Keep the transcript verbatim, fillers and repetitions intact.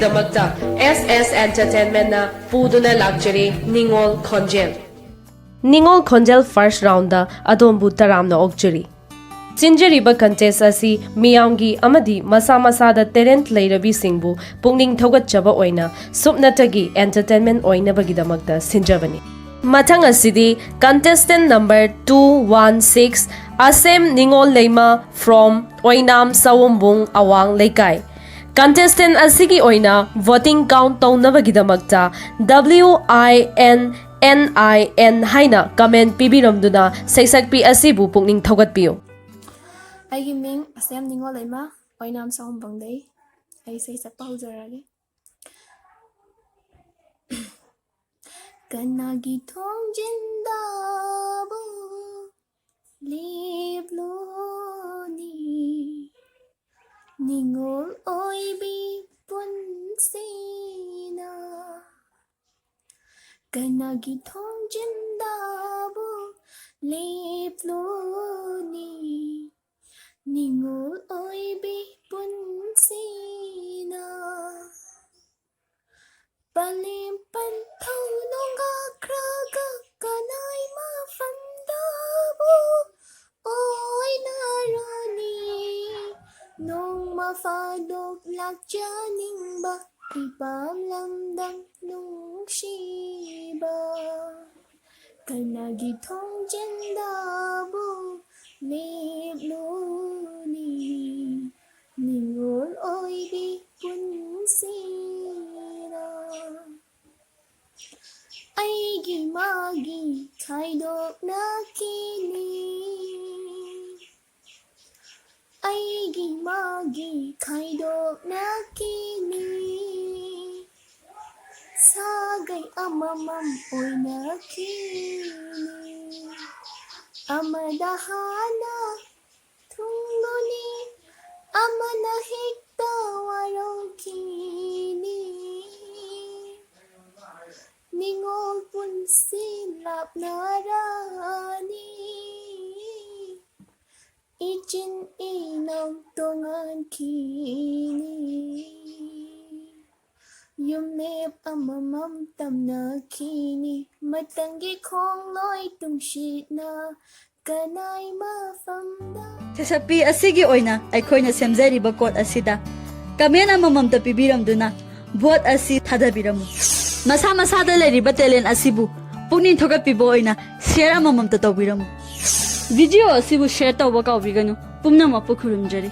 ꯗꯃꯛꯇ S S Entertainmentꯅ ꯄꯨꯗꯨꯅ ꯂꯥꯛꯆꯔꯤ ꯅꯤꯉꯣꯜ ꯈꯣꯟꯖꯦꯜ꯫ ꯅꯤꯉꯣꯜ ꯈꯣꯟꯖꯦꯜ first roundꯗ ꯑꯗꯣꯝꯕꯨ ꯇꯔꯥꯝꯅ ꯑꯣꯛꯆꯔꯤ꯫ ꯆꯤꯟꯖꯔꯤꯕ contest ꯑꯁꯤ ꯃꯤꯌꯥꯝꯒꯤ ꯑꯃꯗꯤ ꯃꯁꯥ ꯃꯁꯥꯗ talent ꯂꯩꯔꯕꯤꯁꯤꯡꯕꯨ ꯄꯨꯛꯅꯤꯡ ꯊꯧꯒꯠꯆꯕ ꯑꯣꯏꯅ ꯁꯨꯞꯅꯇꯒꯤ entertainment ꯑꯣꯏꯅꯕꯒꯤꯗꯃꯛꯇ ꯁꯤꯟꯖꯕꯅꯤ꯫ ꯃꯊꯪ ꯑꯁꯤꯗꯤ contestant number two one six, ꯑꯁꯦꯝ ꯅꯤꯉꯣꯜ ꯂꯩꯃ from ꯑꯣꯏꯅꯥꯝ ꯁꯑꯣꯝꯕꯨꯡ ꯑꯋꯥꯡ ꯂꯩꯀꯥꯏ꯫ Contestant ꯑꯁꯤꯒꯤ ꯑꯣꯏꯅ voting count ꯇꯧꯅꯕꯒꯤꯗꯃꯛꯇ W I N N I N ꯍꯥꯏꯅ comment ꯄꯤꯕꯤꯔꯝꯗꯨꯅ ꯁꯩꯁꯛꯄꯤ ꯑꯁꯤꯕꯨ ꯄꯨꯛꯅꯤꯡ ꯊꯧꯒꯠꯄꯤꯌꯨ꯫ ꯑꯩꯒꯤ ꯃꯤꯡ ꯑꯁꯦꯝ ꯅꯤꯉꯣꯜ ꯂꯩꯃ, ꯑꯣꯏꯅꯥꯝ ꯁꯑꯣꯝꯕꯨꯡꯗꯩ꯫ ꯑꯩ ꯏꯁꯩ ꯁꯛꯄ ꯍꯧꯖꯔꯒꯦ꯫ ꯀꯅꯥꯒꯤ ꯊꯣꯡꯖꯤꯟꯗꯕꯨ ꯂꯦꯞꯂꯨꯅꯤ? ꯅꯤꯉꯣꯜ ꯑꯣꯏꯕꯤ ꯄꯨꯟꯁꯤꯅ ꯀꯅꯥꯒꯤ ꯊꯣꯡꯖꯤꯟꯗꯕꯨ ꯂꯦꯞꯂꯨꯅꯤ? ꯅꯤꯉꯣꯜ ꯑꯣꯏꯕꯤ ꯄꯨꯟꯁꯤꯅ ꯄꯂꯦꯝ ꯄꯟꯊꯧ ꯅꯣꯡꯒꯥꯈ꯭ꯔꯒ ꯀꯅꯥꯏ ꯃꯐꯝꯗꯕꯨ ꯑꯣꯏꯅꯔꯨꯅꯤ? ꯅꯣꯡꯃ ꯐꯥꯗꯣꯛ ꯂꯥꯛꯆꯅꯤꯡꯕ ꯏꯄꯥꯝ ꯂꯝꯗꯝ ꯅꯨꯡꯁꯤꯕ꯫ ꯀꯅꯥꯒꯤ ꯊꯣꯡꯖꯤꯟꯗꯕꯨ ꯂꯦꯞꯂꯨꯅꯤ? ꯅꯤꯉꯣꯜ ꯑꯣꯏꯕꯤ ꯄꯨꯟꯁꯤꯅ ꯑꯩꯒꯤ ꯃꯥꯒꯤ ꯈꯥꯏꯗꯣꯛꯅꯈꯤꯅꯤ꯫ ꯑꯩꯒꯤ ꯃꯥꯒꯤ ꯈꯥꯏꯗꯣꯛꯅꯈꯤꯅꯤ꯫ ꯁꯥꯒꯩ ꯑꯃꯃꯝ ꯑꯣꯏꯅꯈꯤꯅꯤ꯫ ꯑꯃꯗ ꯍꯥꯟꯅ ꯊꯨꯡꯂꯨꯅꯤ, ꯑꯃꯅ ꯍꯦꯛꯇ ꯋꯥꯔꯧꯈꯤꯅꯤ꯫ ꯅꯤꯉꯣꯜ ꯄꯨꯟꯁꯤ ꯂꯥꯞꯅꯔꯅꯤ꯫ ꯏꯆꯤꯟ ꯏꯅꯥꯎ ꯇꯣꯉꯥꯟꯈꯤꯅꯤ꯫ ꯌꯨꯝꯅꯦꯞ ꯑꯃꯃꯝ ꯇꯝꯅꯈꯤꯅꯤ ꯃꯇꯝꯒꯤ ꯈꯣꯡꯂꯣꯏ ꯇꯨꯡꯁꯤꯠꯅ ꯀꯅꯥꯏ ꯃꯐꯝꯗ꯫ ꯁꯩꯁꯛꯄꯤ ꯑꯁꯤꯒꯤ ꯑꯣꯏꯅ ꯑꯩꯈꯣꯏꯅ ꯁꯦꯝꯖꯔꯤꯕ ꯀꯣꯠ ꯑꯁꯤꯗ ꯀꯃꯦꯟ ꯑꯃꯃꯝꯇ ꯄꯤꯕꯤꯔꯝꯗꯨꯅ ꯚꯣꯠ ꯑꯁꯤ ꯊꯥꯗꯕꯤꯔꯝꯃꯨ꯫ ꯃꯁꯥ ꯃꯁꯥꯗ ꯂꯩꯔꯤꯕ ꯇꯦꯂꯦꯟ ꯑꯁꯤꯕꯨ ꯄꯨꯛꯅꯤꯡ ꯊꯧꯒꯠꯄꯤꯕ ꯑꯣꯏꯅ ꯁꯤꯌꯔ ꯑꯃꯃꯝꯇ ꯇꯧꯕꯤꯔꯝꯃꯨ꯫ ꯚꯤꯗꯤꯑꯣ ꯑꯁꯤꯕꯨ ꯁꯤꯌꯔ ꯇꯧꯕ ꯀꯥꯎꯕꯤꯒꯅꯨ꯫ ꯄꯨꯝꯅꯃꯛꯄꯨ ꯈꯨꯔꯨꯝꯖꯔꯤ꯫